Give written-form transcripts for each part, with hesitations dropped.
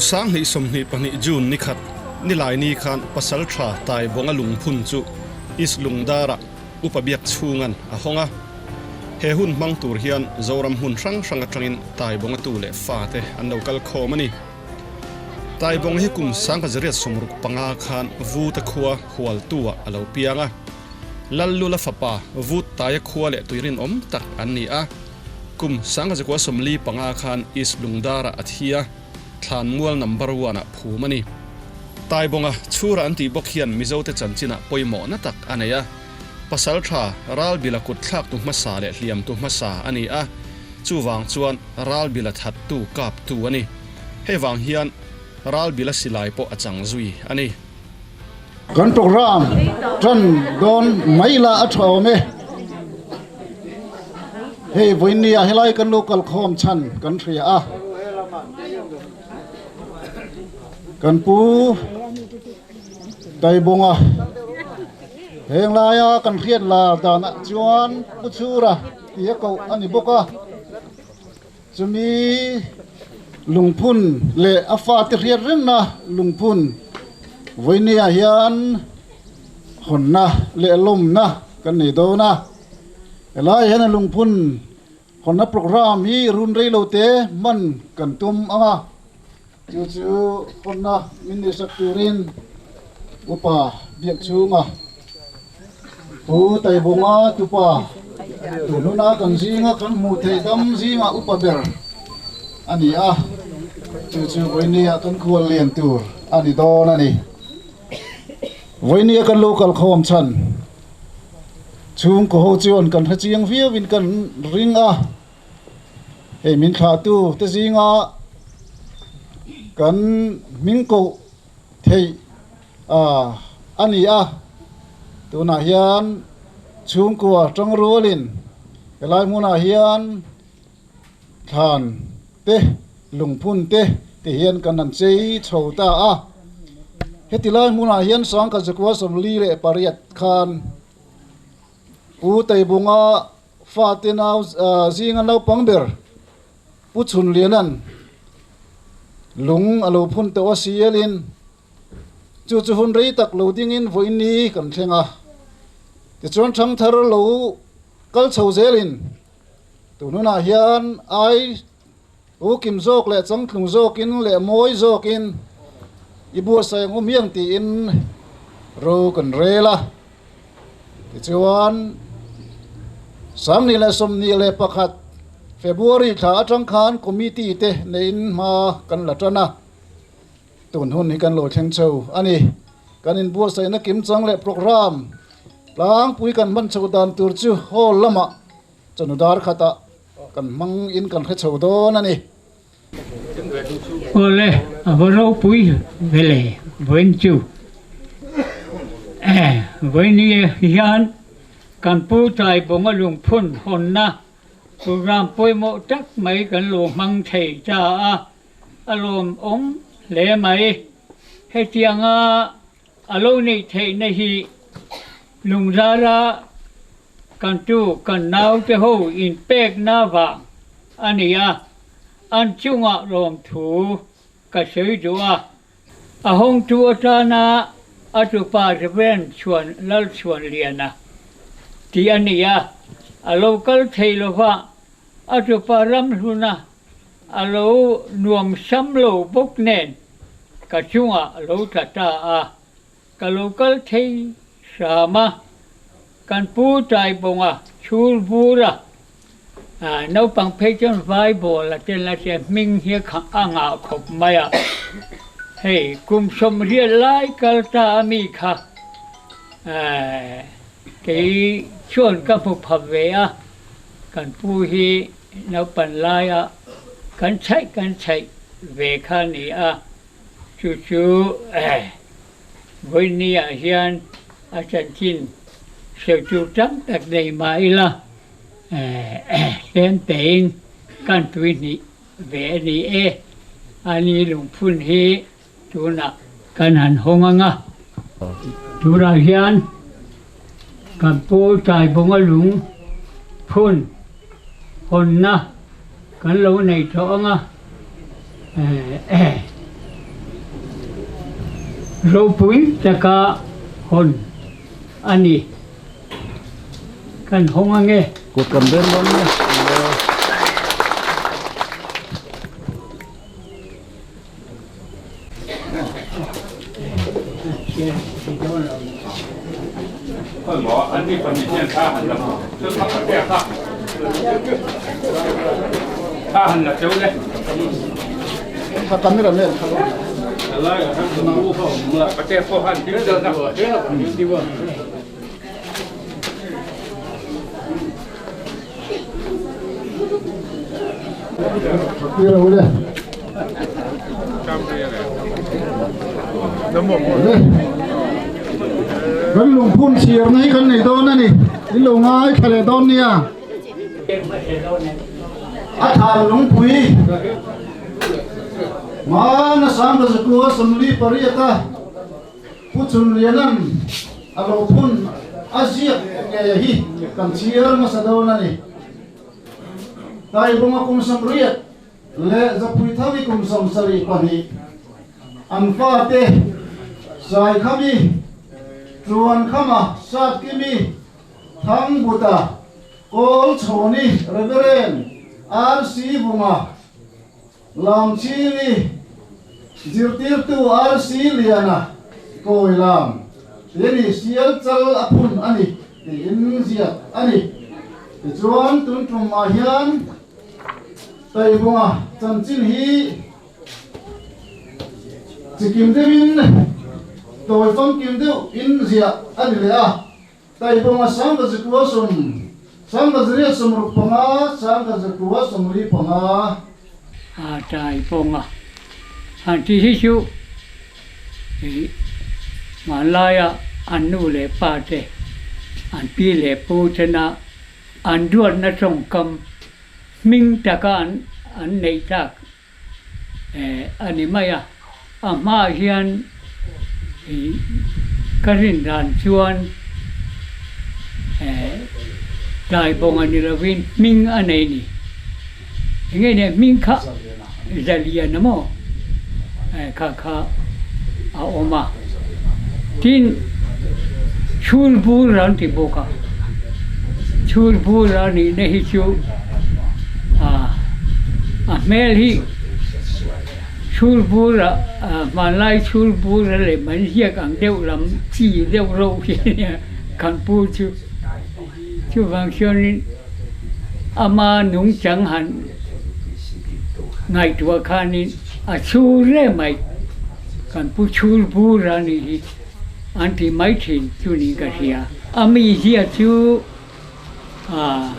22 June ni khat, Nilaini khan Pasaltha Taibawnga lungphun chu East Lungdara Upa Biak chhungan a hawng a. He hun hmang tur hian Zoram hmun hrang hrang atangin Taibawnga tu leh fate an lo kal khawm a ni. Taibawng hi kum 1965 khan Vuta khua Hualtu-ah a lo piang a. Lallula fapa Vut Taia khua leh tui rinawm tak an ni a. Kum 1945 khan East Lungdara a thi a, Thlanmual Number One-ah phum a ni. Taibawnga chhura an tih bawk hian Mizote chanchinah pawimawhna tak a nei a. Pasal tha Ralbila kut thlaktu hmasa leh hliamtu hmasa a ni a, chuvang chuan Ralbila thattu kaptu a ni. Hei vang hian Ralbila silai pawh a chang zui a ni. Kan program tan dawn mai la a tha awm e. Hei vawinia helai kan lo kal khawm chhan kan hria a. Kan pu Taibawnga heng laia kan hriat lar danah chuan Pu Chhura tia koh a ni bawk a. Chumi lungphun leh a fate hriat rengna lungphun vawinia hian hawnna leh lawmna kan nei dawn a. Helai hian a lungphun hawnna programme hi run rei lo te hman kan tum ang a, chu chu hawnna min neihsak turin Upa Biakchhunga Pu Taibawnga tupa tun huna kan zinga kan hmuh theih dam zinga upa ber a ni a, chu chu vawinia kan khual lian tur a ni dawn a ni. Vawinia kan lo kal khawm chhan chhungkaw ho chuan kan hre chiang viauin kan ring a, hei min thlahtu te zinga kan hming koh theih a ni a, tunah hian chhungkua tang rualin helai hmunah hian thlan te lungphun te ti hian kan han chei chho ta a, heti lai hmunah hian sangkhat zakua 48 khan Pu Teibunga fate nau zinga naupang ber Pu Chhunliana'n lung a lo phun tawh a sialin chu chu hun rei tak lo dingin vawiin kan thleng a. Tichuan thangthar lo kal chho zelin tun hunah hian ai u kim zawk leh changtlung zawkin leh mawi zawkin i buatsaih ang awm hiang tiin ro kan rel a. Tichuan, 2021 February thla atang khan committee te neiin hma kan la tan a, tun hun hi kan lo thleng chho a ni. Kan inbuatsaihna kimchang leh programme tlangpui kan hman chho dan tur chu hall lamah chawhnu dar khatah kan hmang in kan hre chho dawn a ni. Awle, a va ropui ve le vawiin chu. Vawiin hian kan Pu Taibawnga lungphun hawnna program pawimawh tak mai kan lo hmang thei ta a, a lawmawm hle mai. Hetianga a lo neih theihna hi Lungzara kan tu kan naute ho inpekna vang a ni a, an chungah lawmthu ka sawi duh a. A hawngtu atana a tupa Reverend Chhuan Lalchhuanliana tih a ni a, a lo kal thei lova a tupa Ramhluna a lo nuam sam lo bawk nen ka chungah a lo tla ta a, ka lo kal thei hram a, kan pu Taibawnga chhur bur a, naupang phei chuan vai bawl a tel a tia hming hi a ngah khawp mai a, hei kum 80 lai kal ta a mi kha kei chuan ka hmu pha ve a, kan pu hi Naupan laia kan chhaih kan chhaih ve kha a ni a, chu chu vawinia hian a chanchin sawi tur tam tak nei mah ila tlem tein kan tui hnih ve a ni e. A ni lungphun hi tunah kan han hawng ang a, tunah hian kan pu Taibawnga lung phun hawnna kan lo nei tawh ang a, Ropui taka hawn a ni. Kan hawng ange. Kut kan beng dawn nge. Kha camera man kha lo. Kan lungphun chhiarna hi kan nei dawn a ni, in lo ngaithla leh dawn nia. A thar lungpui hmana Sangkazakua 48 a Pu Chunliana'n a lo phun a ziak ngei hi kan chhiar hmasa dawn a ni. Taibawnga kum 80 leh Zapuithangi kum 72 an fate Saikhami, Tuankhama, Satkimi, Thangbuta, Kawlchhawni, Reverend RC Vunga, Lamchhini, Zirtirtu RC Liana, Kawi Lam, tih a ni, Sial chal a phun a ni tiin ziak a ni. Tichuan tun tumah hian Taibunga chanchin hi chikim deuhin tawi famkim deuh in ziah a ni leh a. Taibunga Sangkazikua sawm, Sangkaziria 65, Sangkazikua 45. A Taibawnga han tih hi chu ih hmanlaia an nu leh pa te, an pi leh pu tena an duatna tawngkam hming taka an an neih tak a ni mai a. A hmaah hian ka rin dan chuan Taibawnga ni lovin hming a nei ni. Enge nia hming kha Zalian a maw kha kha a awm a. Tin, Chhulbur an ti bawk a. Chhulbur a nihna hi chu a hmel hi Chhulbur a hmanlai chhulbur a lem an ziak ang deuh lam chi deuh reuh hi a nia kan pu chu. Chuvang chuanin ama nungchang han ngaihtuah khanin a chhur reng mai. Kan pu chhur bur a nih hi an ti mai thin chu niin ka hria. A mizia chu ah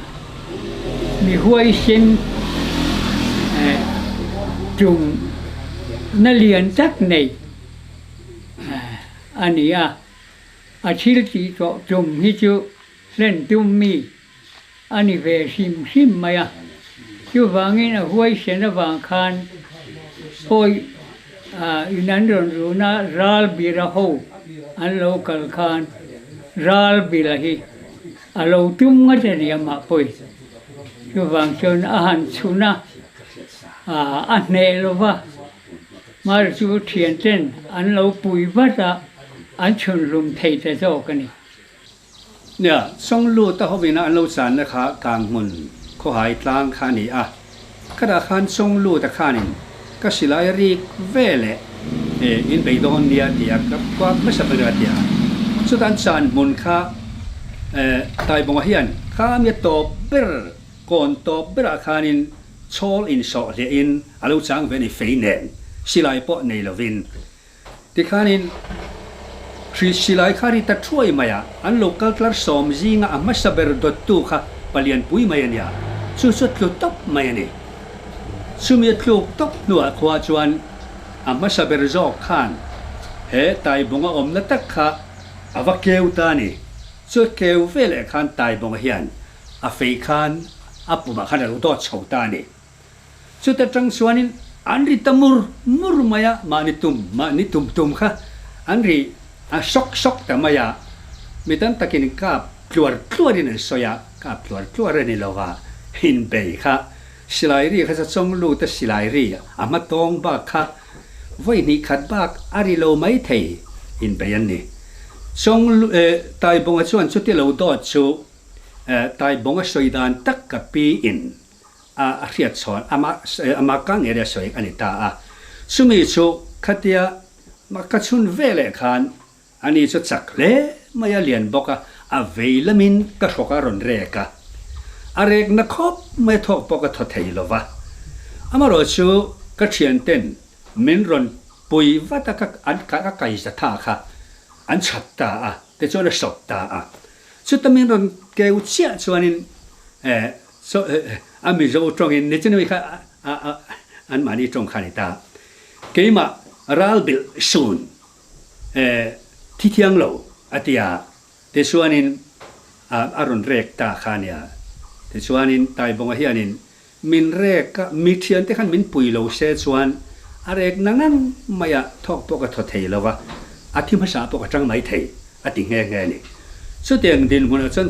mi huaisen eh tum na lian tak nei a ni a. A thil tih tawh tum hi chu hlen tum mi a ni ve hrim hrim mai a. Chuvangin a huaisen avang khan pawi in an rawn runa ral bira ho an lo kal khan ral bila hi a lo tum ngawt a ni amah pawi. Chuvang chuan a han chhun a, a hneh lo va. Mar chu thianten an lo pui vat a, an chhunhlum thei ta zawk a ni. Nia, Songluta hovina an lo channa kha Kanghmun khawhai tlang kha a ni a. Khatah khan Songluta khanin ka silai a rik ve leh e in bei dawn nia tia ka kuak hmasa ber a tia. Chutah an chan hmun kha e Taibawnga hian kha mi a tawp ber kawn tawp berah khanin chhawl insawh hliahin a lo chang ve a ni fei nen silai pawh nei lovin. Tikhanin, hri silai kha ri ta thuai mai a, an lo kal tlar sawm zinga a hmasa ber dawttu kha palian pui mai a nia, chu chu tlu tawp mai a ni. Chumi a tluk tawp hnuah khua chuan a hmasa ber zawk khan he Taibunga awmna tak kha a va keu ta a ni. Chu keu veleh khan Taibunga hian a fei khan a pumah khan a lo dawt chho ta a ni. Chuta tang chuanin an ri ta mur mur mai a, mahni tum mahni tum tum kha an ri a sawk sawk ta mai a, mi tam takin kap tluar tluarin an sawi a, kap tluar tluar a ni lo va, inbei kha silai ri kha chawng lut a silai ri a hma tawng bak kha vawi hnih khat bak a ri lo mai thei. inbei an ni. Chawng Taibawnga chuan chuti lo dawt chu Taibawnga sawi dan tak ka pi in a a hriat chhawn ama ama ka ngei a sawi a ni ta a. Chumi chu khatia ka chhun veleh khan Ani chu chak hle mai a lian bawk a, a vei lamin ka hrawk a rawn rek a. A rek na khawp mai a thawk pawh ka thaw thei lo va. Amarawh chu ka thianten min rawn pui vat a, ka an ka kai za tha kha an chhat ta a, tichuan a sawp ta a. Chuta min rawn keu chiah chuanin eh a Mizo tawngin nichin ami kha a a anmahni tawng kha a ni ta. Keimah ral bilh sun Eh, thi thiang lo, a ti a. Tichuanin a rawn rek ta kha a nia. Tichuanin Taibawnga hianin min rek a, mi thiante khan min pui lo se chuan a rek na ngang mai a, thawk pawh ka thaw thei lo va, a thi hmasa pawh ka tang mai thei, a ti nghe nghe a ni. Chutiang dinhmunah chuan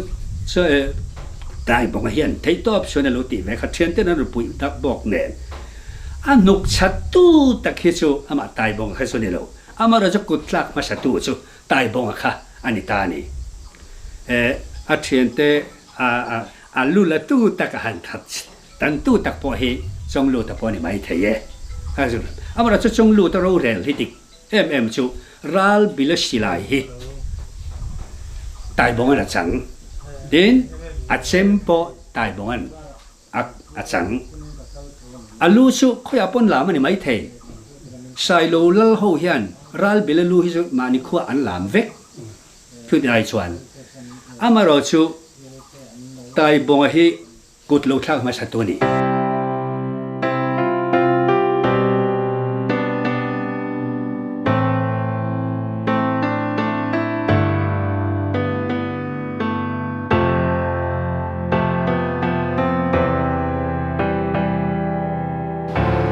Taibawnga hian theihtawp chuan a lo tih ve kha, thianten an rawn puih tak bawk nen. A hnuk chat tu tak hi chu amah Taibawnga kha chu a ni lo. Amaherawhchu chu kut tlak hmasa tu chu Taibawnga kha a ni ta a ni. A thiante a lu la tu tak a han that tan tu tak pawh hi Chawngluta pawh a ni mai thei e. Amaherawhchu chu Chawngluta rorel hi dik em em chu ral bila silai hi Taibawnga'n a chang. Tin, a chem pawh Taibawnga'n A a chang. A lu chu khawiah pawn lam a ni maithei. Sailo lal ho hian Ralbila lu hi chu mahni khua an lam vek. Chutih lai chuan amaherawh chu Taibawnga hi kut lo thlak hmasa tu a ni.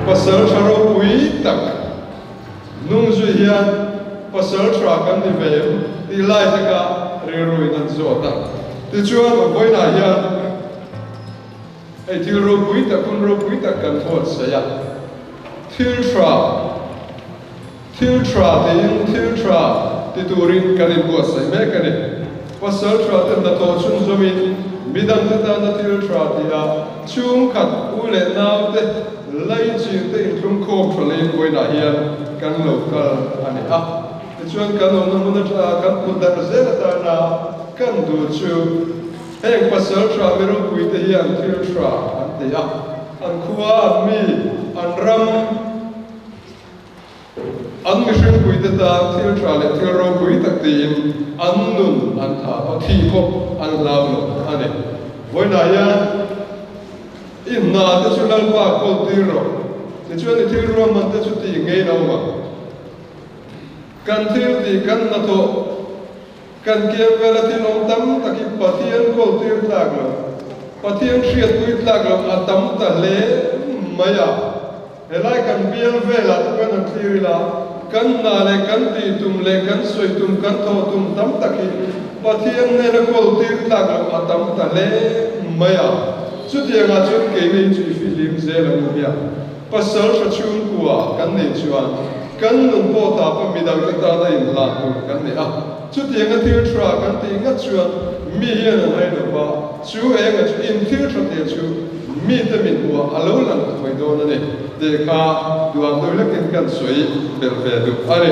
Pasal tha ropui tak nung zui hian pasal tha kan ni ve em tih lai taka rilruin an zawt a. Tichuan vawiinah hian hei thil ropui tak hun ropui tak kan buatsaih a, thil tha, Thil tha tiin thil tha ti turin kan inbuatsaih mek a ni. Pasal tha te hnathawh chhunzawmin midangte tana thil tha tia chhungkhat u leh naute laichin te inthlungkhawm tha leiin vawiinah hian kan lo kal a ni a. Tichuan kan awmna hmun atanga kan put darh zel atana kan duh chu heng pasal tha mi ropuite hian thil tha an ti a, an khua, an mi, an ram, An mihringpuite tan thil tha leh thil ropui tak tiin an nun an tha a, thi pawh an hlau lo a ni. Vawiinah hian i hna te chu Lalpa kawl tir rawh, tichuan i thil ruahman te chu ti ngei lo ang. Kan thil tih kan hnathawh, kan kiang vela thil awm tam tak hi Pathian kawl tir tlak lo, Pathian hriatpui tlak lo a tam ta hle mai a. Helai kan bial velah te kan han thlir ila, kan hna leh kan tih tum leh kan sawi tum, kan thawh tum tam tak hi Pathian hnena kawl tir tlak loh a tam ta hle mai a. Chutiangah chuan keini hi chu i fihlim zel ang u hian pasal tha chhungkua kan neih chuan kan nun pawh tapa midangte tana inhlan tur kan nei a. Chutianga thil tha kan tih ngat chuan mi hian an hai lo va, chu enga chu in thil tha te chu mite min hmuh a lo lang thuai dawn a ni tih kha duang deuh hlekin kan sawi belh ve duh a ni.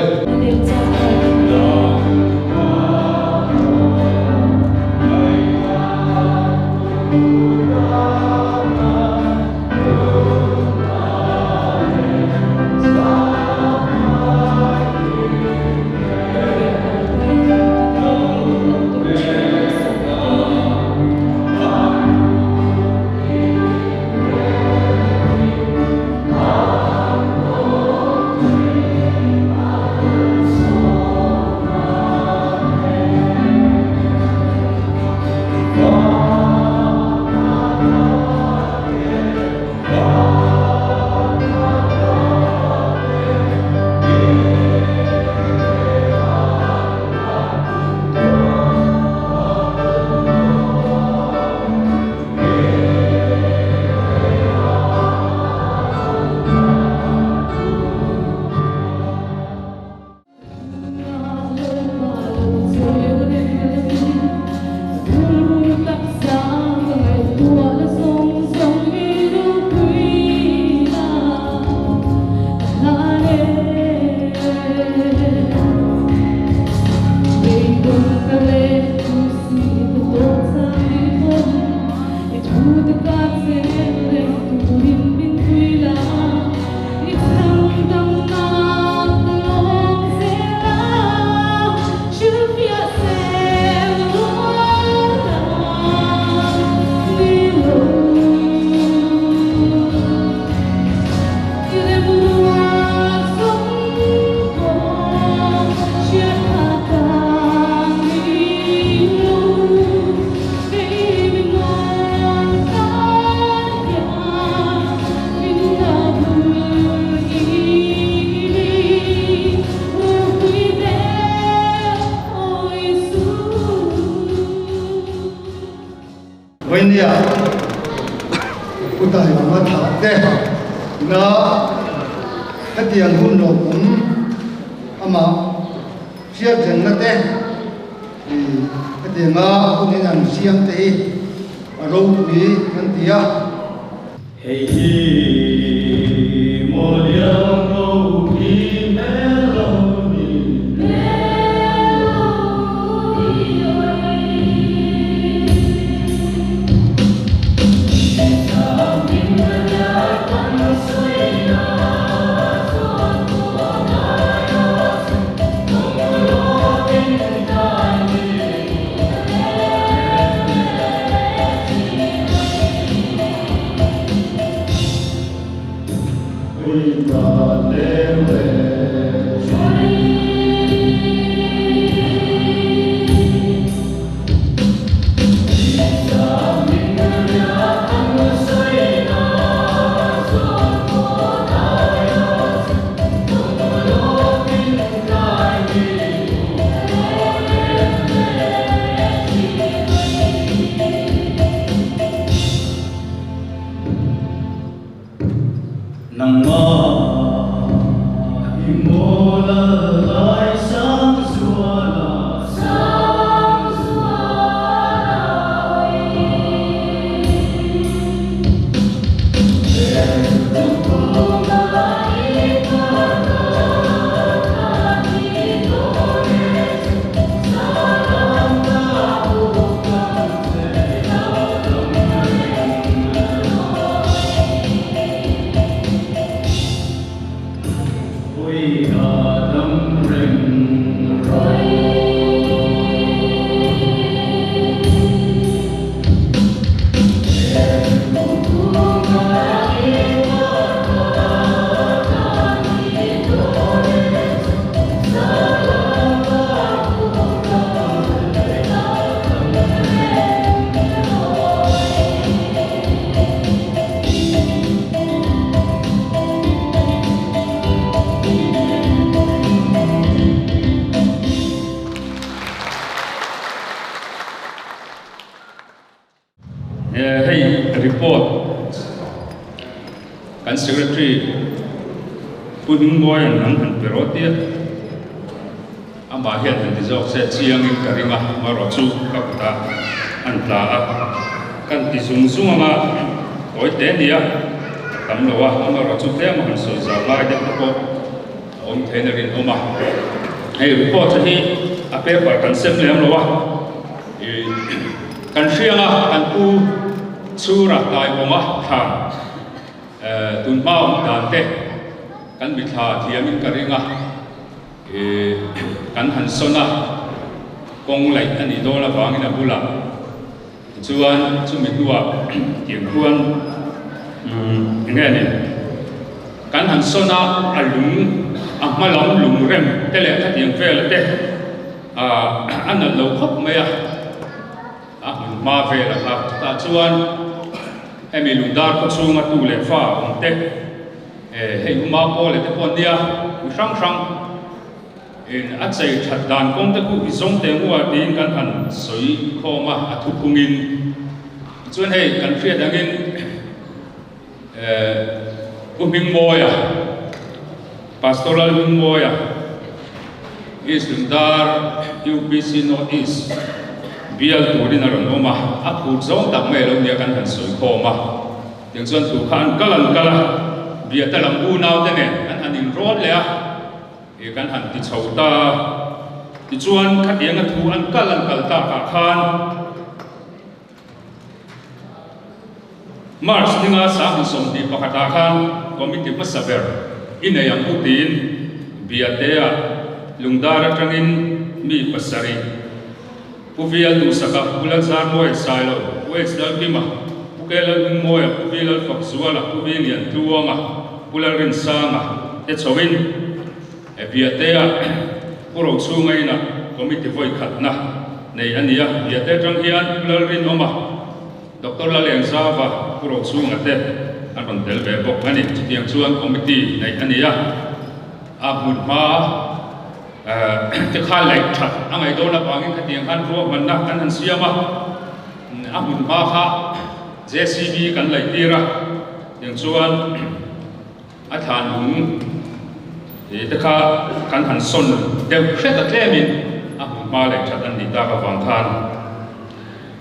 Vainia Pu Taivanga thlah te ina hetiang hun lo awm amah hriatrengna te hetianga hun in an siam te hi a ropui kan ti a. Hei hi Mawliang ropui hmel lo ni. Hei report kan secretary Pu Hnungmawia'n an han pe rawh tia amah hian han ti zawk se chiangin ka ring a amaherawh chu ka kutah an tla a kan ti zung zung anga tawi te nia a tam lo a amaherawh chu tlem a han sawi zau lai deuh te pawh a awm theiin a rinawm a hei report hi a paper kan sem lem lo a. Kan hrianga kan pu chhura Taibawnga thlan tun hma awm dan te kan mithla thiamin ka ring a, kan han sawn a, kawng laih a nih dawn avangin a bulah tichuan chumi hnuah tiang khuan enge ni kan han sawn a, a lung a hma lam lung rem te leh khatiang vela te. A nalh lo khawp mai a, a hmun hma vel a kha. Chutah chuan hemi lungdar khaw chhunga tu leh fa awm te, hei uma pawl leh te pawh an nia, mi hrang hrang in a chei that dan kawng te khu i zawng teh ngua tiin kan han sawi khawm a, a thuphungin. Tichuan hei kan hriat angin Pu Hmingmawia, Pastoral Hmingmawia, East Lungdar UPC North East bial turin a rawn awm a, a phut zawng tak mai lo nia kan han sawi khawm a. Tiang chuan thu kha an kal an kal a, Biate lam unaute nen an han inrawn leh a, ih kan han ti chho ta a. Tichuan khatianga thu an kal an kal takah khan, March ninga 2021 ah khan committee hmasa ber i nei ang u tiin Biatea Lungdar atangin mi pasarih Pu Vial Duhsaka, Pu Lalzarmawia Sailo, Pu H Lalkima, Pu K Lalhmingmawia, Pu V Lalfakzuala, Pu V Liantluanga, Pu Lalrinsanga te chhoin Biatea Pu Rochhunga inah committee vawi khatna nei a ni a, Biate atang hian Pu Lalrinawma, Doctor Lalengzava, Pu Rochhunga te an rawn tel ve bawk a ni. Chutiang chuan committee neih a ni a, a hmun hma te kha laih that a ngaih dawn avangin khatiang khan ruahmanna kan han siam a. A hmun hma kha JCB kan laih tir a, tiang chuan a thlan lung te kha kan han sawn deuh hret a tlemin a hmun hma leh that an nih tak avang khan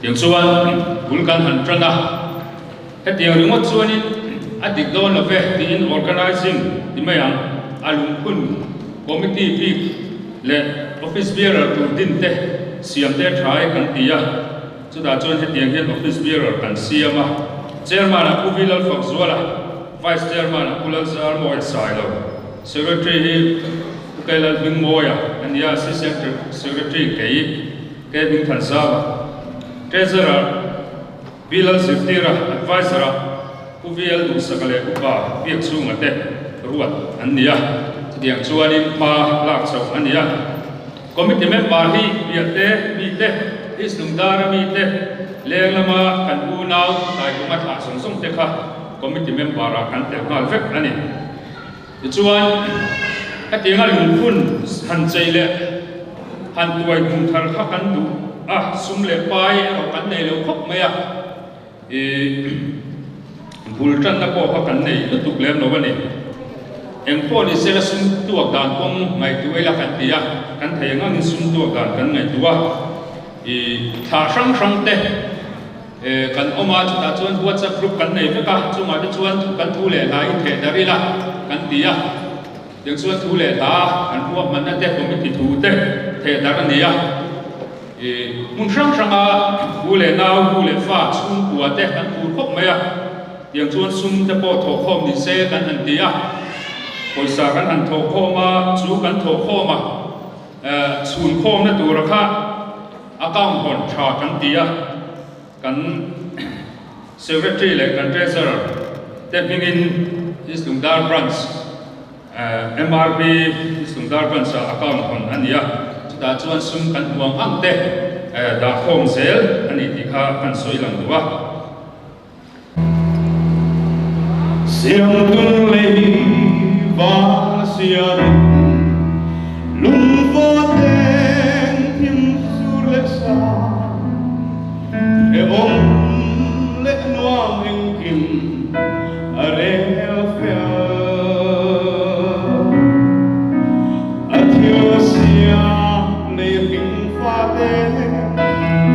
tiang chuan bul kan han tan a. Hetiang ringawt chuanin a dik dawn lo ve tiin organising ti mai ang, a lungphun committee bik leh office bearer tur din te siam te tha e kan ti a, chutah chuan hetiang hian office bearer kan siam a, chairman ah Pu V Lalfakzuala, vice chairman ah Pu Lalzarmawia Sailo, secretary hi Pu Keilalhmingmawia a ni a, assistant secretary kei Kei Hmingthanzauva, treasurer, Pi Lalzirtira, Adviser a Pu VL Duhsaka leh Upa Biakchhunga te ruat an ni a, chutiang chuanin hma lak chauh a ni a. Committee member hi Biahte mi te, East Lungdara mi te, leng lama kan unau Taikunga thlah zawng zawng te kha Committee member ah kan tel nghal vek a ni. Tichuan, hetianga lungphun han chei leh han tuai hmun thar kha kan duh a, sum leh pai erawh kan nei lo khawp mai a, ih bul tanna pawh kha kan nei lutuk lem lo a ni. Eng pawh ni sela sum tuak dan kawng ngaihtuah ila kan ti a, kan thei ang angin sum tuak dan kan ngaihtuah a, ih thla hrang hrang te, Kan awm a, chutah chuan WhatsApp group kan nei vek a, chungah te chuan kan thu leh hla in theh darh ila kan ti a, tiang chuan thu leh hla kan ruahmanna te committee thu te theh darh a ni a, hmun hrang hranga u leh nau, nu leh fa, chhungkua te kan tur khawp mai a, tiang chuan sum te pawh thawhkhawm ni se kan han ti a, pawisa kan han thawhkhawm a, chu kan thawhkhawm a, chhunkhawmna tura kha. Account hawn tha kan ti a, kan Secretary leh kan Treasurer te hmingin East Lungdar Branch, MRB East Lungdar Branch ah account hawn a ni a, chutah chuan sum kan hmu ang ang te dah khawm zel a ni tih kha kan sawi lang duh a. Siamtun lei val siamin lungvaw teng thim sur leh sa, hrehawm leh nuam engkim a rel fel. A thil siam lei hring fate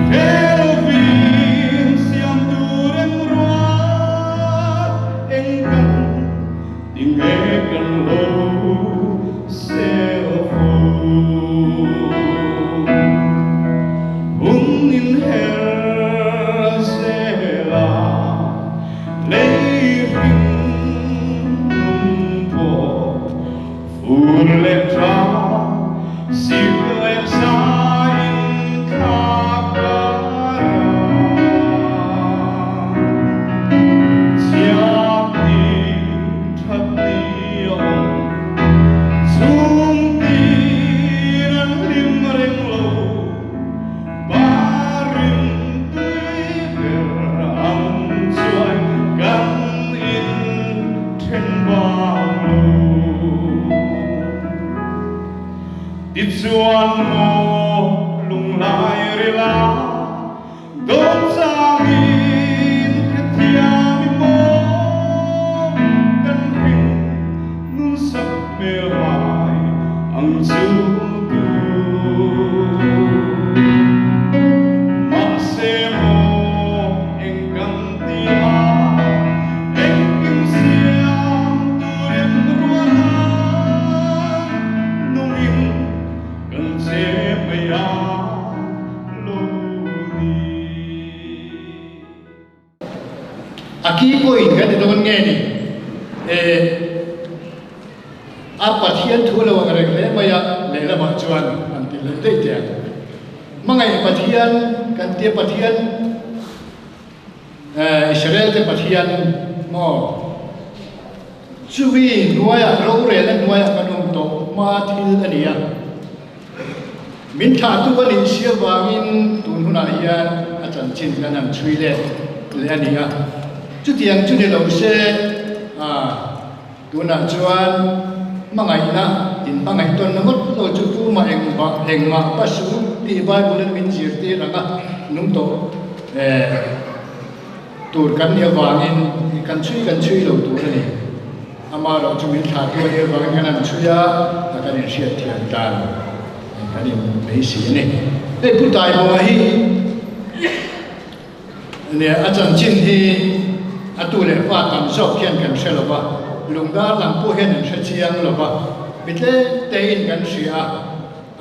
hre lovin siam tur eng ruat eng kan ti nge kan lo sel fo. Hun in her zel a lei hring nun pawh Fur leh tha, sik leh sa in thla ka ra. Chiat ni that ni a awm, chhung tin an hlim reng lo, Barim tui ber ang chuai kan in then bang lo. Tichuan maw lunglai rila dawn changin hrethiam i maw kan hring nun sak hmel vai ang chu tu. Mahse maw eng kan ti a, engkim siam turin rual a, nungin kan che mai a lo ni. A key point kan ti dawn nge ni? Eh, a Pathian thu lo ang reng hle mai a, lehlamah chuan an ti leh daih teh ang. Hmangaih Pathian kan tia Pathian, eh, Israel te Pathian maw? Chumi hnuaiah rorelna hnuaiah kan awm tawh hma thil a ni a. Min thlahtu a nih si avangin tun hunah hian a chanchin kan han chhui let leh a ni a. Chutiang chu ni lo se, tunah chuan hmangaihna, inhmangaih tawnna ngawt lo chu tumah engmah engmah pa su tih Bible-in min zirtir ang a, nung tawh. Tur kan nih avangin kan chhui kan chhui lo tur a ni. Amaherawh chu min thlah tu a nih avangin kan han chhui a, a kan inhriat thiam dan kan inbeisei a ni. Hei Pu Taibawnga hi nia a chanchin hi a tu leh fa tam zawk hian kan hre lo va, lungdar lam pawh hian an hre chiang lo va, mi tlem tein kan hria a.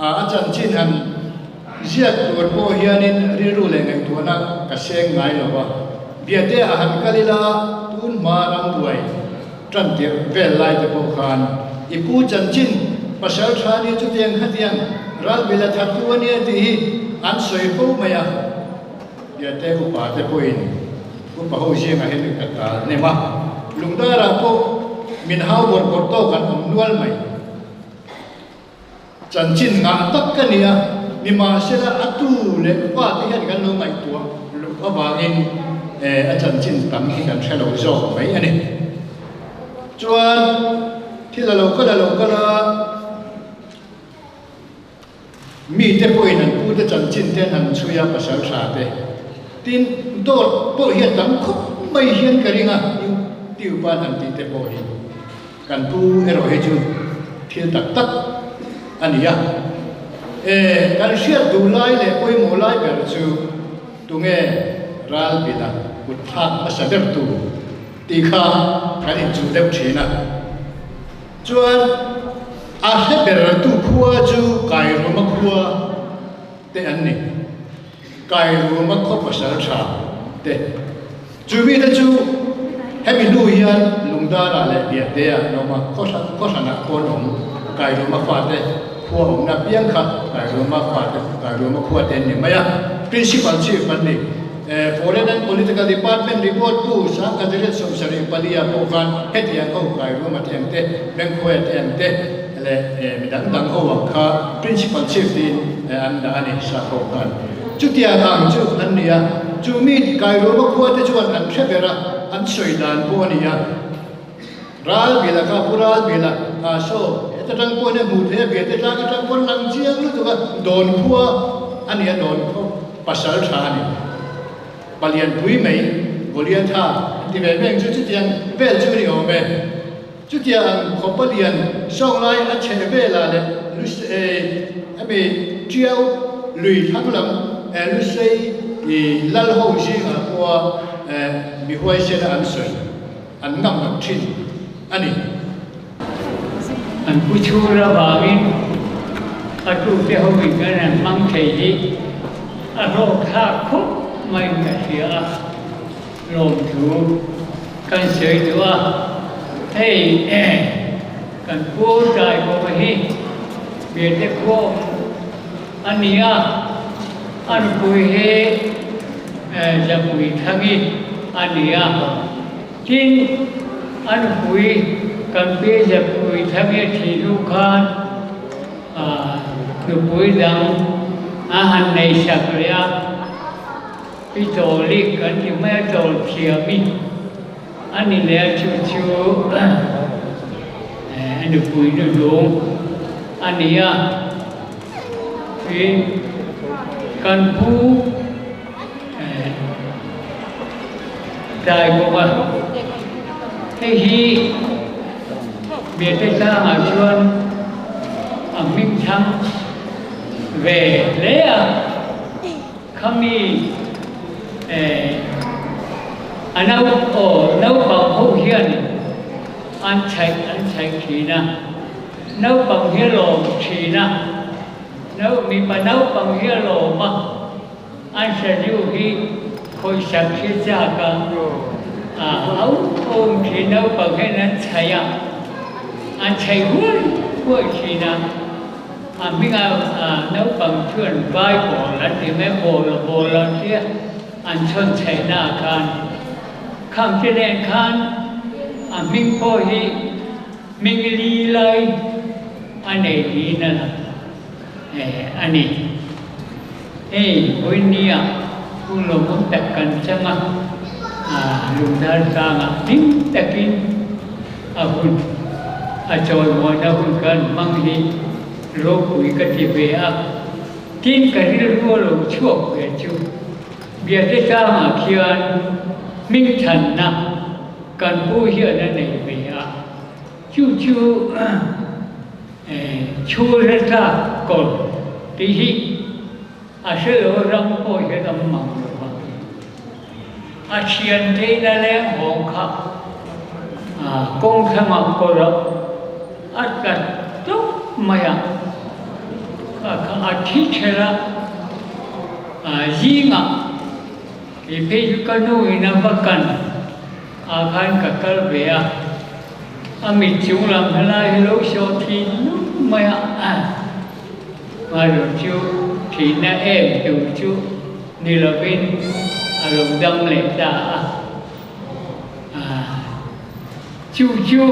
A chanchin han ziak tur pawh hianin rilru leh ngaihtuahna ka seng ngai lo va, Biate a han kal ila tun hma rambuai tan tirh vel lai te pawh khan i pu chanchin pasal tha nia chutiang khatiang ralbila thattu a nia tih hi an sawi fo mai a, Biate upa te pawhin upa ho zingah hian ka tal hnem a, lungdarah pawh min hau bawrh bawrh tawk an awm nual mai. Chanchin ngah tak ka ni a, nimahsela a tu leh fate hian kan lo ngaihtuah loh avangin a chanchin tam hi kan hre lo zawk mai a ni. Chuan thil a lo kal a lo kal a, mite pawhin an pute chanchin te an han chhui a, pasal tha te. Tin, dawt pawh hi a tam khawp mai hian ka ring a, YouTube a an han tih te pawh hi. Kan pu erawh hi chu thil tak tak a ni a. E, kan hriat duh lai leh pawimawh lai ber chu tunge ralbila kut thlak hmasa ber tu tih kha kan inchuh deuh thin a. Chuan a hre ber tu khua chu Kairuma khua te an ni. Kairuma khaw pasal tha te. Chu mite chu hemi hnu hian Lungdara leh Biatea an awm a, khaw hranah pawh an awm. Kairuma fate khua awmna piang kha Kairuma fate, Kairuma khua te an ni mai a. Principal Chief an ni. Foreign and Political Department report tu Sangkhaziret 74 ah pawh khan hetiang ho Kairuma te ang te, Bengkhuaia te ang te leh mi dang dang ho ang kha Principal Chief tiin an dah a ni, Sakho khan. Chutiang ang chu an ni a, chu mi Kairuma khua te chuan an hre ber a, an sawi dan pawh a ni a. Ral bila kha pu ral bila ah saw heta tang pawh hian hmuh theih a, Biate tlang atang pawn lang chiang lutuk a, dawn khua a ni a, dawn khaw pasal tha a ni. Palian pui mai Goliatha an ti ve veng chu chutiang vel chu a ni awm e. Chutiang khaw palian sawnglai a chheh velah leh hemi Tiau lui thlang lam Lusei lal ho zingah pawha mi huaisena an sawi an ngam loh thin a ni. An pu chhur avangin a tute hoin kan han hmang thei hi a hlawkthlak khawp maiin ka hria a. Lawmthu kan sawi duh a, hei kan pu Taibawnga hi Biate khuaawm a ni a, a nupui hi Zapuithangi a ni a, tin a nupui kan pi Zapuithangi a thih hnu khan nupui dang a han nei sak leh a. I chawl i kan ti mai a chawl thiam i a ni leh a chu chu a nupui nu lung a ni a tin kan pu tlai bawk a hei hi Biate tlangah chuan a hming thlang ve hle a. Khami eh a nau aw naupang ho hian an chhaih an chhaih thin a, naupang hi a lawm thin a, nau mipa naupang hi a lawm a, an sazu hi khawisak hi chak a, a au awm thin naupang hian an chhaih a, an chhaih huai huai thin a. A hminga naupang chuan vai bawl an ti mai, bawl a bawl an tia an chhawn chheihna ah khan khang te nen khan a hming pawh hi hming li lai a nei niin a lang a ni. Hei vawinia hun lawmawm tak kan chang a, lungdar tlangah hlim takin a hun a chawimawina hun kan hmang hi ropui ka ti ve a, tin ka rilru a lo chhuak ve chu. Biate tlangah khian hmingthanna kan pu hian a nei ve a, chu chu chhura tlak kawr tih hi a hrelo ram pawh hian a mang lo va. A thiante in a leng hawng kha kawng thlangah kawrah a tla tawp mai a, kha kha a thi ther a, zingah kei phei chu ka nu in a va kan ah khan ka kal ve a, a mit chung lam helai hi lo sawh thin nuk mai a, Maru chu thihna em tur chu ni lovin a lo dam leh ta a. Chu chu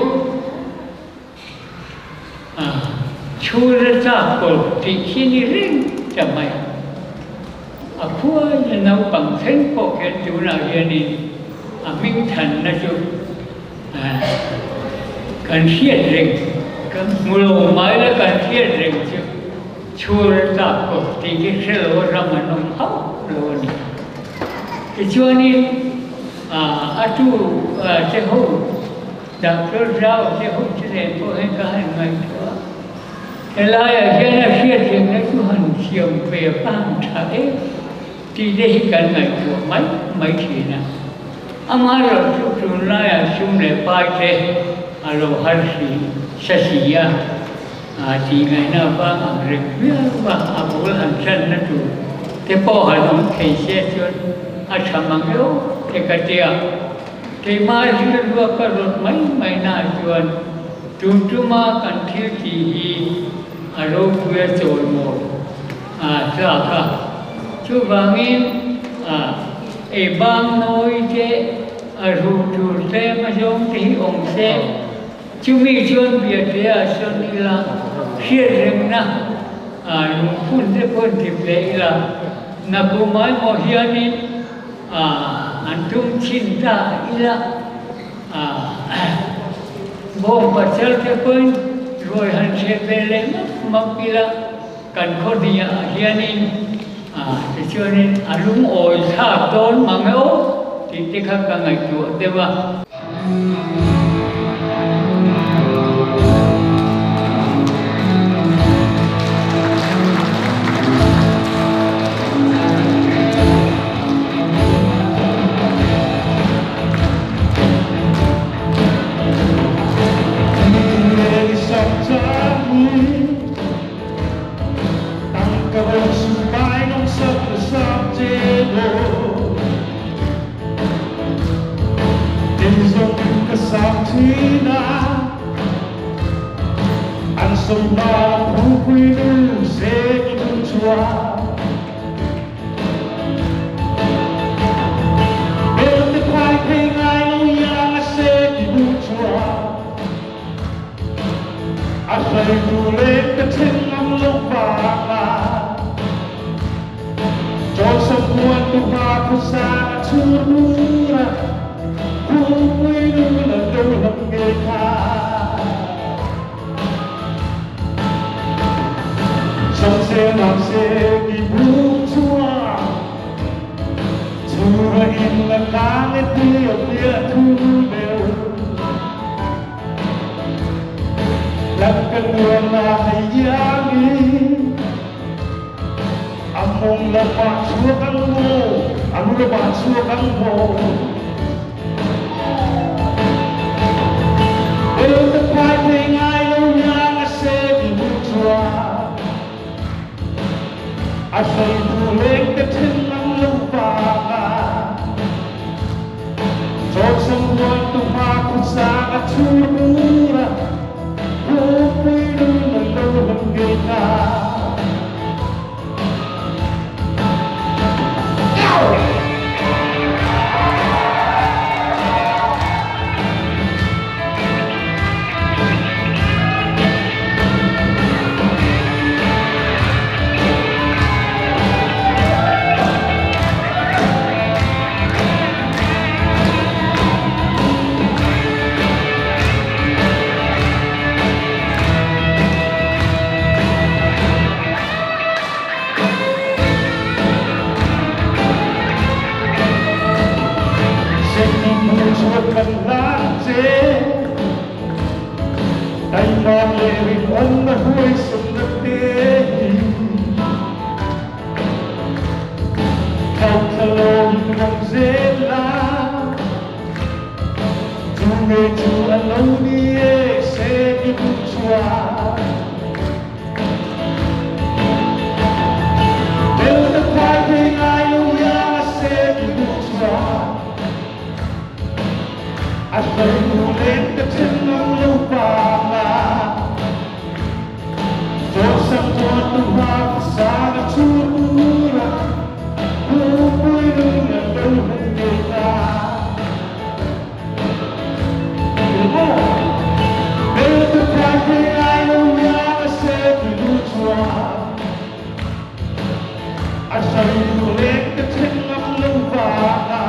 chhura chak kawr tih hi ni reng ta mai. A khuaina naupang thleng pawh hian tunah hianin a hming thanna chu Kan hriat reng, kan hmu lo mai la kan hriat reng chu chhur a tlak kawp tih hi hre lo ram an awm hauh lo a ni. Tichuanin a tu che ho, Doctor Zau che ho chu nen pawh hian ka han ngaihtuah a, helaiah hian a hriat rengna chu han siam ve vang tha em tih te hi kan ngaihtuah mai mai thin a. Amaherawh chu tunlaiah sum leh pai te a lo har si sa si a, tih ngaihna vang ang reng viau a, a bul han channa tur te pawh han awm thei se chuan a tha mang eo te ka tia. Keimah rilrua ka rawt mai mai naah chuan tun tuma kan thil tih hi a ropui a chawimawi a tlak a, chuvangin a ei bang nawi te, a ru tur tlem a zawng te hi awm se, chumi chuan biate ah sawn ila hriatrengna a lungphun te pawh dip leh ila, nakumai maw hianin a an tum thin ta ila a bawng pasal te pawhin ruai han hreh ve leh map map ila. Kan khaw hnih ah hianin tichuanin a lungawi thlak dawn mang e aw tih te kha ka ngaihtuah deuh a. Duhthusam kan hlan che. Taima leh rinawmna huaisamna te hi. Thauthla lawmin awm zel la. Chu nge chu a lo ni e se i duh chuan. Delta khuai thei ngai lo iang a se i duh chuan. A hruaitu leng ka then ngam lo vang a. Zawhsak chuan duha ka sang a chhur ur a, Pupui lung an lo hmu ngei ta. Bel te khuai thei ngai lo iang a se ti duh chuan. A hruaitu leng ka then ngam lo vang a.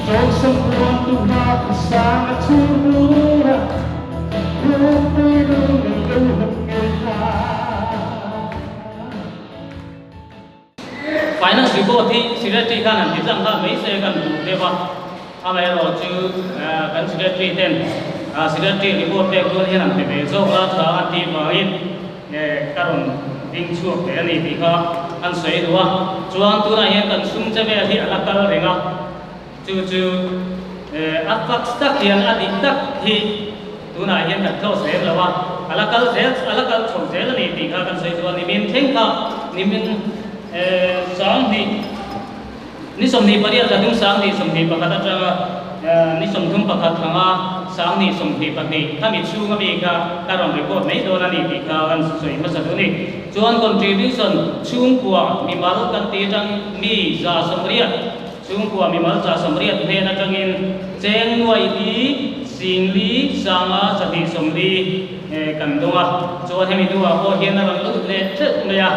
Zawngsam ruang tu hma ka sang a chhur bur a, Phumpui lung in lo hawng ngei ta. Finance report hi Secretary khan han ti tlang nghal mai se kan duh deuh a, amaherawhchu kan Secretary ten Secretary report pek dawn hian an pe ve zawk la tha an tih vangin ka rawn ding chhuak ve a ni tih kha an sawi duh a. Chuan tunah hian kan sum che vel hi a la kal reng a, chu chu a fax tak hian a dik tak hi tunah hian kan close lem lo a, a la kal zel a la kal chho zel a ni tih kha kan sawi duh a. Nimin thleng kha nimin 2000 Ni 28 thlathum 2021 atanga ni 31 thlanga 2022 khami chhunga mi kha ka rawn record mai dawn a ni tih kha kan sawi hmasa duh a ni. Chuan contribution chhungkua mimal kan tih atang mi 180 chhungkua mimal 180 hnen atangin cheng nuai li singli sanga 240 kan dawng a. Chuan hemi hnuah pawh hian a rawn lut leh teuh mai a,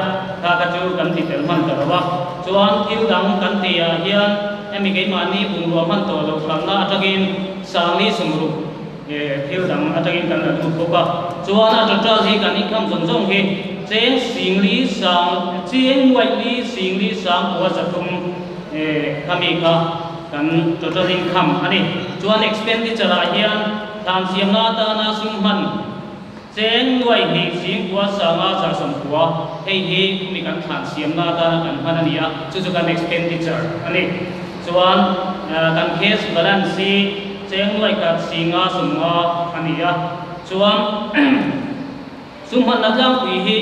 kha kha chu kan ti tel hman ta lo a. Chuan thil dang kan tih ah hian hemi keimahni bungrua hman tawh loh hralhna atangin 40,000 thil dang atangin kan la lut bawk a. Chuan a total hi kan income zawng zawng hi cheng singli sang cheng nuaih li singli sang kua 300 khami kha kan total income a ni. Chuan expenditure ah hian thlan siamna atana sum hman Cheng nuai hnih zingkua sanga 190, hei hi khumi kan thlan siamna atana kan hman a ni a, chu chu kan expenditure a ni. Chuan kan cash balance hi cheng nuai khat singa 50 a ni a, chuan sum hmanna tlangpui hi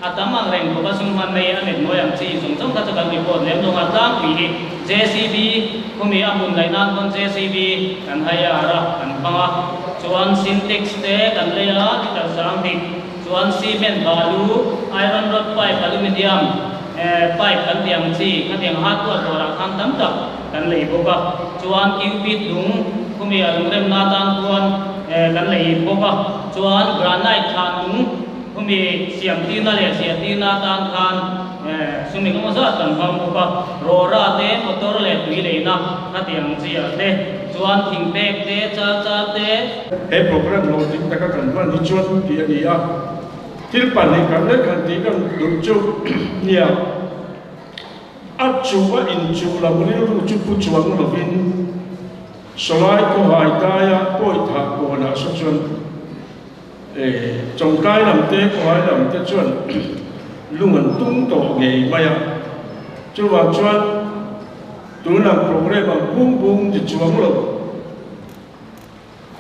a tam ang reng khawp a, sum hmanna hi a met nawi ang chi zawng zawng kha chu kan report lem lo a, tlangpui hi JCB khumi a hmun laih nan pawn JCB kan hire a, kan hmang a. Chuan Sintex te kan lei a, litre 2000, chuan cement balu, iron rod pipe, aluminium pipe kan tih ang chi, khatiang hardware dawrah khan tam tak kan lei bawk a. Chuan cubit lung, khumi a lungremna atan khuan kan lei bawk a. Chuan granite thlan lung, khumi siam tirna leh ziah tirna atan khan sum engemaw zat kan hmang bawk a. Rawra te, motor leh tui leina khatiang chi ah te. Chuan thingpek te, chal chal te. He program lo ding taka kan hman hi chuan tih a ni a, thil pahnih kan lek han tih kan duh chu nia, a chuh a inchuh lam rilru chu pu chuang lovin sawlai khawhai daia pawi thah kawnah saw chuan Chawngtlai lam te, khawhai lam te chuan lung an tum tawh ngei mai a, chuvang chuan Tunah program ang bung bung ti chuang lo.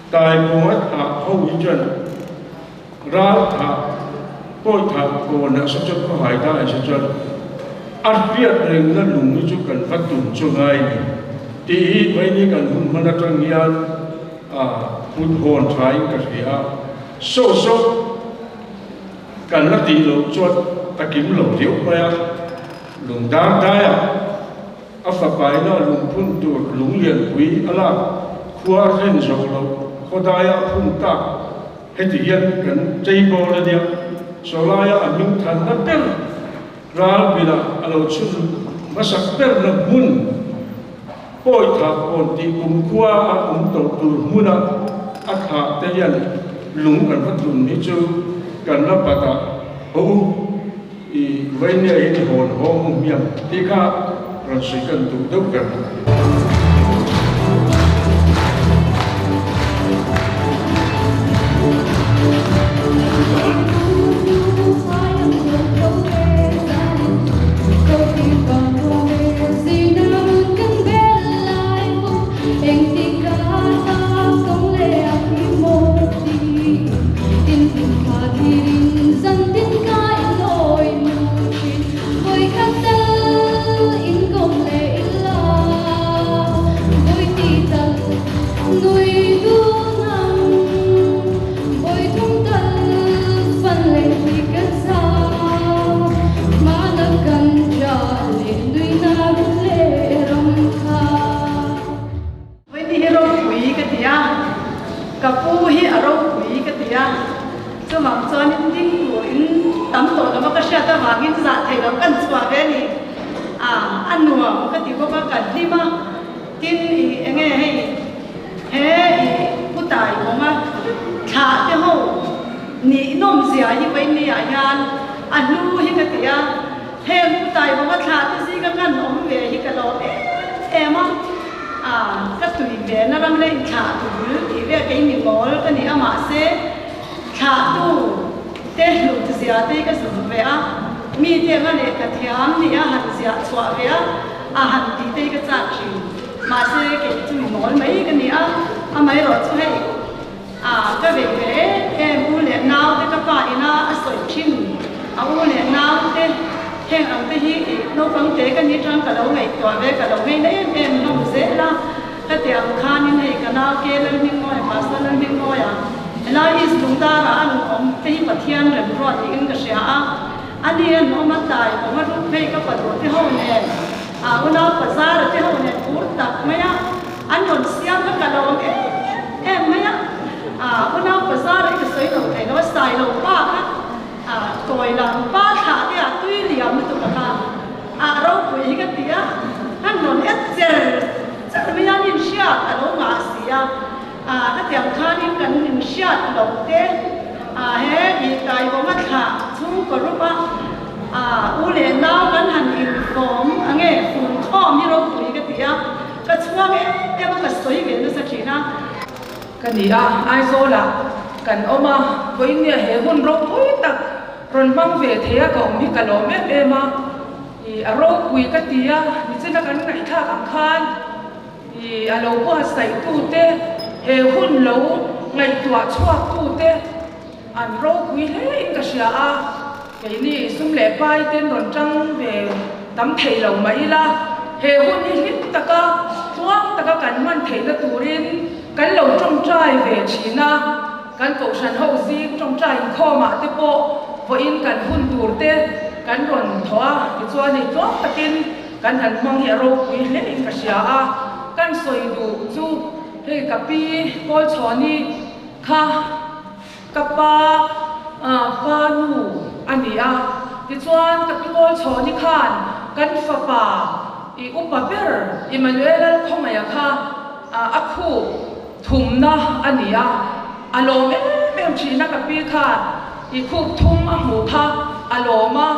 Tai bung a thah ho hi chuan ral thah, pawi thah kawnah saw chuan khawhai daiah saw chuan a hriat rengna lung hi chu kan va tum chu ngai ni tih hi vaini kan hun hman atang hian a kut hawn thain ka hria a. Saw saw kan la tih loh chuan a kim lo riau mai a. Lung dar daiah a fapaina lungphun tur lung lianpui a lak khua a hlen zawh loh khaw daia a phun tak heti hian kan chei bawl a nia. Sawlaia a hming thanna ber ral bilah a lo chhun hmasak berna hmun pawi thah kawn tih kum khua a awm tawh tur hmuna a thlah te hian lung kan va tlun hi chu kan la pat a ho u. I Vainia hi ni hawn hawng u hmiang tih kha rawn sawi kan duh deuh ber. nuam ka ti bawk a, ka hlim a, tin i enge hei he i Pu Taibawnga thlah te ho nih nawm zia hi vawiin ah hian a hlu hi ka ti a, heng Pu Taibawnga thlah te zinga kan awm ve hi ka lawm em em a, a ka tui ve na ram leh inthlah tu bul tih vel kei mi mawl ka ni a mahse thlahtu te hlut zia te hi ka zuk ve a, mi te anga lehkha thiam nih a han ziah chhuah ve a, a han tih te hi ka chak thin. Mahse kei chu mi mawl mai ka ni a, amaherawh chu hei a ka vei ve em em u leh nau te ka pa ina a sawi thin a u leh nau te heng ang te hi ih naupang te ka ni tang ka lo ngaihtuah ve ka lo ngei na em em hlawm zel a. Ka ti ang khanin hei ka nau ke Lalhmingmawia, Pastor Lalhmingmawia, helai East Lungdara a rawn awm te hi Pathian remruat niin ka hria a, ani an awm a tlai awm a rup phei ka paduh te ho nen, a unau Pazara te ho nen phur tak mai a, an rawn siam kha ka lawm em em mai a, a unau Pazara hi ka sawi lo thei lo a, Sailo pa kha a tawi lam pa thlah te ah tui liam lutuk a kha. A ropui hi ka ti a, han rawn et cher cher mai a, an inhriat a lo ngah si a, a ka ti ang khanin kan inhriat loh te a he i Taibawnga thlah chhungkaw rup a, a u leh nau kan han infawm ange fun khawm hi ropui ka ti a, ka chhuang em em a ka sawi ve nasa thin a. Ka ni a, Aizawlah kan awm a, vawiin nge he hun ropui tak Rawn hmang ve thei a ka awm hi ka lawm em em a, ih a ropui ka ti a, nichina kan ngaihthlak ang khan ih a lo buatsaih tute he hun lo ngaihtuah chhuak tute an ropui hle in ka hria a, keini sum leh pai ten rawn tang ve tam thei lo mah ila he hun hi hlim taka tluang taka kan hman theihna turin kan lo tawngtai ve thin a. Kan kohhran ho zing tawngtai inkhawmah te pawh vawiin kan hun tur te kan rawn thawh a, tichuan hei tlawm takin kan han hmang hi a ropui hle in ka hria a. Kan sawi duh chu hei ka pi Kawlchhawni kha ka pa pa nu a ni a, tichuan ka pi Kawlchhawni khan kan fapa i upa ber Emmanuel Lalkhawngaiha kha a khup Thumna a ni a, a lawm em em thin a ka pi khan i khup thum a hmuh kha a lawm a,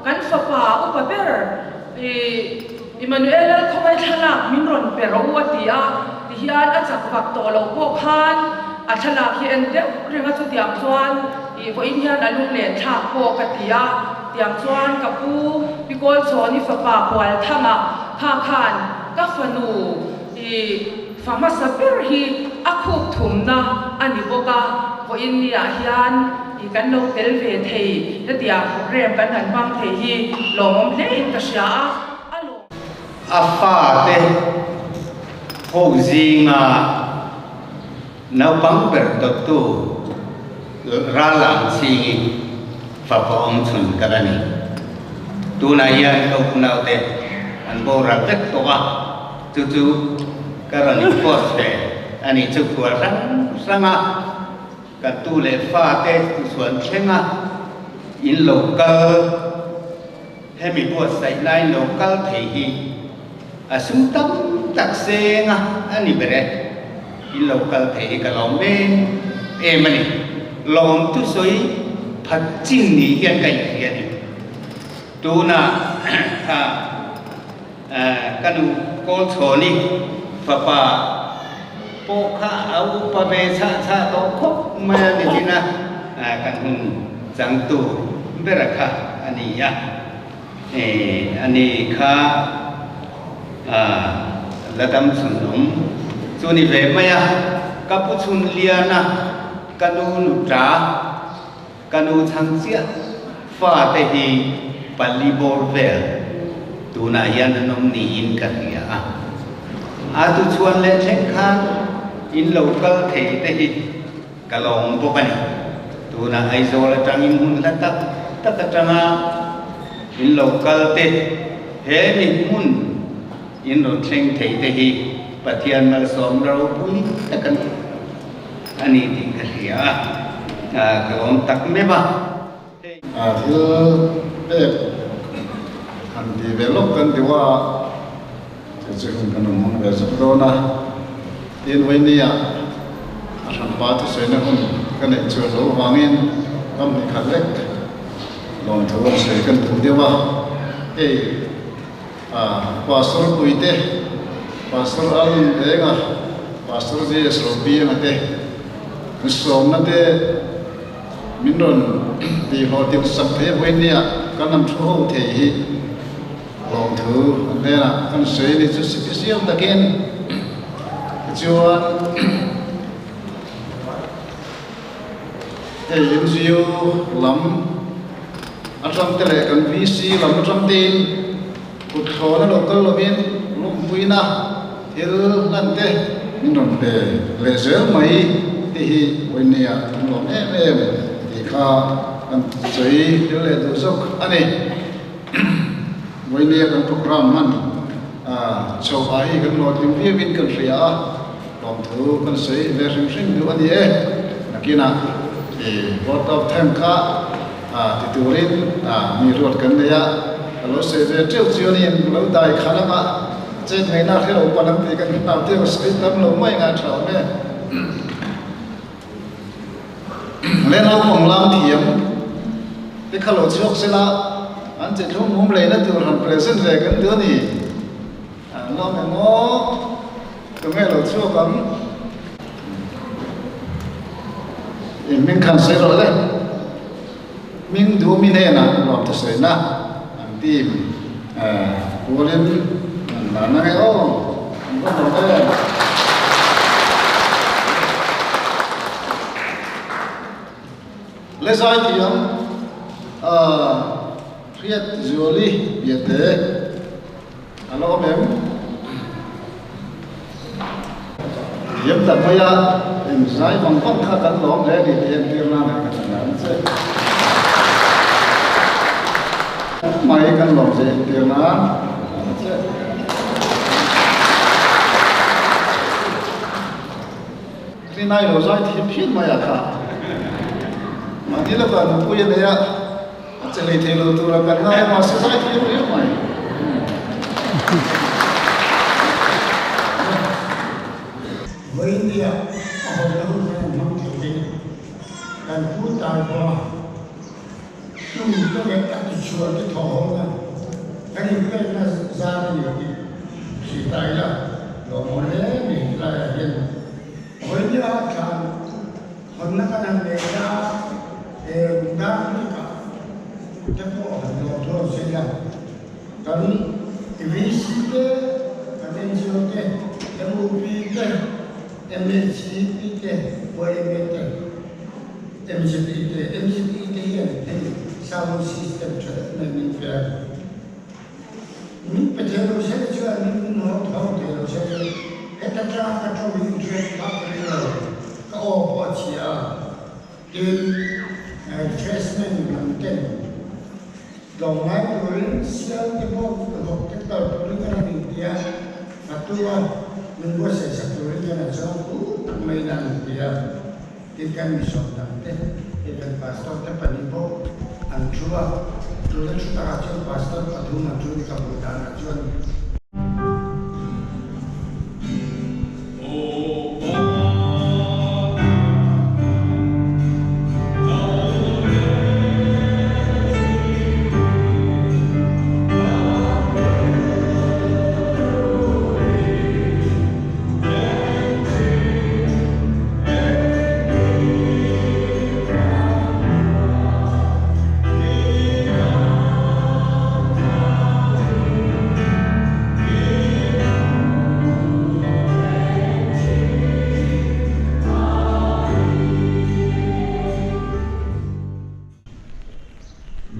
kan fapa upa ber i Immanuel Lalkhawngai thlalak min rawn pe rawh u a ti a, tihian a chak vak tawh loh pawh khan a thlalak hi en deuh reng a chutiang chuan i vawiin hian a lung len thlak pawh ka ti a, tiang chuan ka pu Pi Kawlchawni fapa Hualthanga kha khan ka fanu i Fa hmasa ber hi a khup thumna a ni bawk a, vawiin niah hian i kan lo tel ve thei hetiang program kan han hmang thei hi lawmawm hle in ka hria a, a lawm. A fate ho zinga naupang ber dawttu ral ang chingin fapa awm chhun ka la ni. Tunah hian ka unaute an boral vek tawh a. Chu chu ka rawn in post ve a nih chu khual hrang hrang a, kan tu leh fa te chuan thleng a, in lo kal hemi buatsaih lai in lo kal thei hi a sum tam tak seng a a ni ber e, in lo kal thei hi ka lawm em em a ni, lawm thusawi phat chin ni hian ka inhria a ni, tunah kha. Ka nu Kawlchhawni fapa pawh kha a upa ve chhah chhah tawh khawp mai a ni thin a, kan hun changtu bera kha a ni a, a ni kha la dam chhun awm chu ni ve mai a, ka pu chhun lian a, ka nu nuta. Ka nu chhang chiah fate hi pali bawr vel tunah hian an awm niin ka hria a. A tuchhuan leh thleng khan in lo kal thei te hi ka lawm bawk a ni. Tunah Aizawl atangin hmun hla tak tak atanga in lo kal te he mi hmun in rawn thleng thei te hi Pathian malsawm ropui tak a ni. A ni tih ka hria a, ka lawm tak meuh a. Thil pek han ti ve lawk kan deuh a. Chu hun kan rawn hmang ve zawk dawn a. Tin, Vawinia a hranpa thusawina hun ka neih chuan lo vangin kam hnih khat lek lawmthu an sawi kan duh deuh a. Hei Pastor Puite, Pastor Alun Enga, Pastor JS Ropianga te an sawmna te min rawn tihhlawhtin sak thei a Vawinia kan han thu ho thei hi Lawmthu an hnenah kan sawi ni chu sipisial takin tichuan hei NGO lam atang te leh kan VC lam atang tein kut thlawna lo kal lovin lawmpuina thil hlan te min rawn pe leh zel mai te hi vawinia kan lawm em em tih kha kan sawi tel leh duh zawk a ni. Vawinia kan program hman chho ah hi kan hlawhtling viau in kan hria a, lawmthu kan sawi ve hrim hrim duh a ni e. Nakinah i vote of thank kha ti turin mi ruat kan nei a, ka lo sawi ve teuh chuanin lo dai kha lama chet ngaihna hre lo pan an tih kan hlau teuh sawi tam lo mai ngai tha awm e. Le naupang lam thiam te kha lo chhuak sela an che thlum hum leina tur han present ve kan duh a ni. An lawm eng aw, tunge lo chhuak ang? I hming khan sawi rawh le. Hming duh mi hnenah lawm te sawina an team pualin an la na nge aw, an va lawm em. Le zai thiam Hriat Zuali Biate a la awm em? Thiam tak mai a, eng zai vang vang kha kan lawm hle a ni tih entir nan ah kan han ang che. Mai kan lawm che entir nan ang che. Rinai lo zai thiam phian mai a kha. Mahni laka nupui a nei a. A che hlei thei lo tura kan ngai a, mahse zai thiam riau mai. Vawinia a hawnna hun kan han hmang thei hi kan pu Taipua tu te leh a tichhuah te thawh hawna kan inpekna zar a ni tih hrilh ta ila lawmawm hle ni helaiah hian Vawinia thlan Hawnna kan han nei a, eng dar bikah te pawh han lawm thawn se la, kan VC te, kan NGO te, MUP te, MHCP te, YMA te, MZP te, MZP te hian hei sound system tha deuh mai min pe a, min pe thei lo se chuan min haw tho thei lo se chuan heta tanga ka tawng hi inhriat phah ka ring lo, ka aw pawh a chhia a, tin refreshment lam ten tlawmngai turin sial te pawh vawk te kal turin ka rawn inti a, a tua min buatsaih sak turin ka rawn chuang pur tak mai in a inti a. Tin kan misawm dang te hei kan pastor te pahnih pawh an thu a, tuna thu takah chuan pastor pathum an thu ni ka hmuh danah chuan.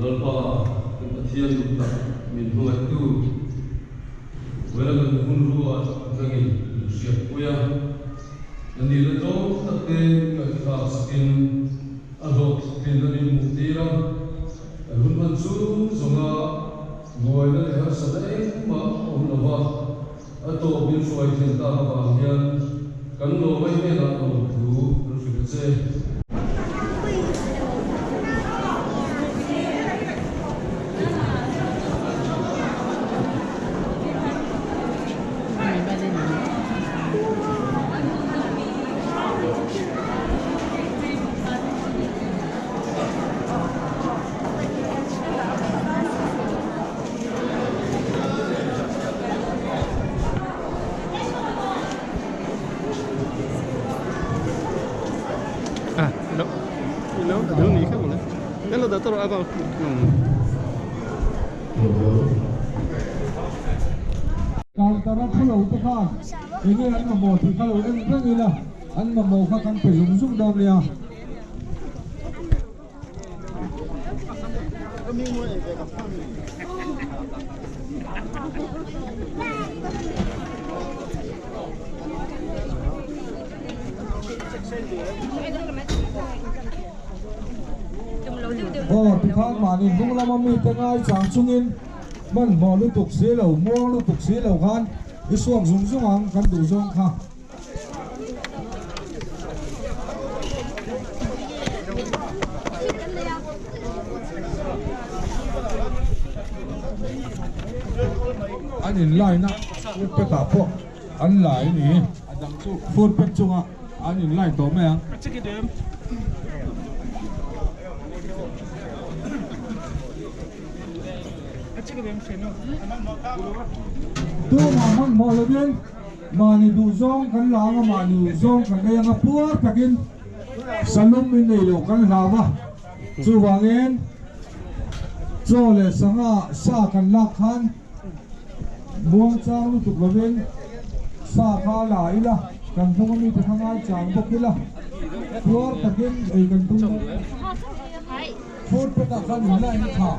Lalpa, kan Pathian duh tak min hmangaihtu, Vawila kan hun ruat nangin min hriatpui a, na nihna tlawm tak te min ngaihthlak sakin a hlawhtlinna min hmuh tir a, kan hun hman chung zawnga buaina leh harsatna engmah awm lova a tawp min hruai then tak avang hian kan lawmai hnenah lawmthu kan hrilh a che. Counter a phulo te khan enge an mamawh tih kha lo en reng ila an mamawh kha kan pe zung zung dawn nia. Aw tikhan mahni hnung lama mite ngai chang chungin hmanhmawh lutuk si lo, muang lutuk si lo khan i suak zung zung ang kan duh zawng kha. An in line a foot path ah pawh an lai a ni foot path chungah an in line tawh mai ang. Tumah hmanhmawh lovin Mahni duh zawng kan la anga mahni duh zawng kan ei anga puar takin salum in nei loh kan hlau a, chuvangin chaw leh sangha sa kan lak khan muangchang lutuk lovin sa kha la ila kan hnung ami te kha ngaichang bawk ila puar takin ei kan tum dawn. Food pack ah khan in line a tha.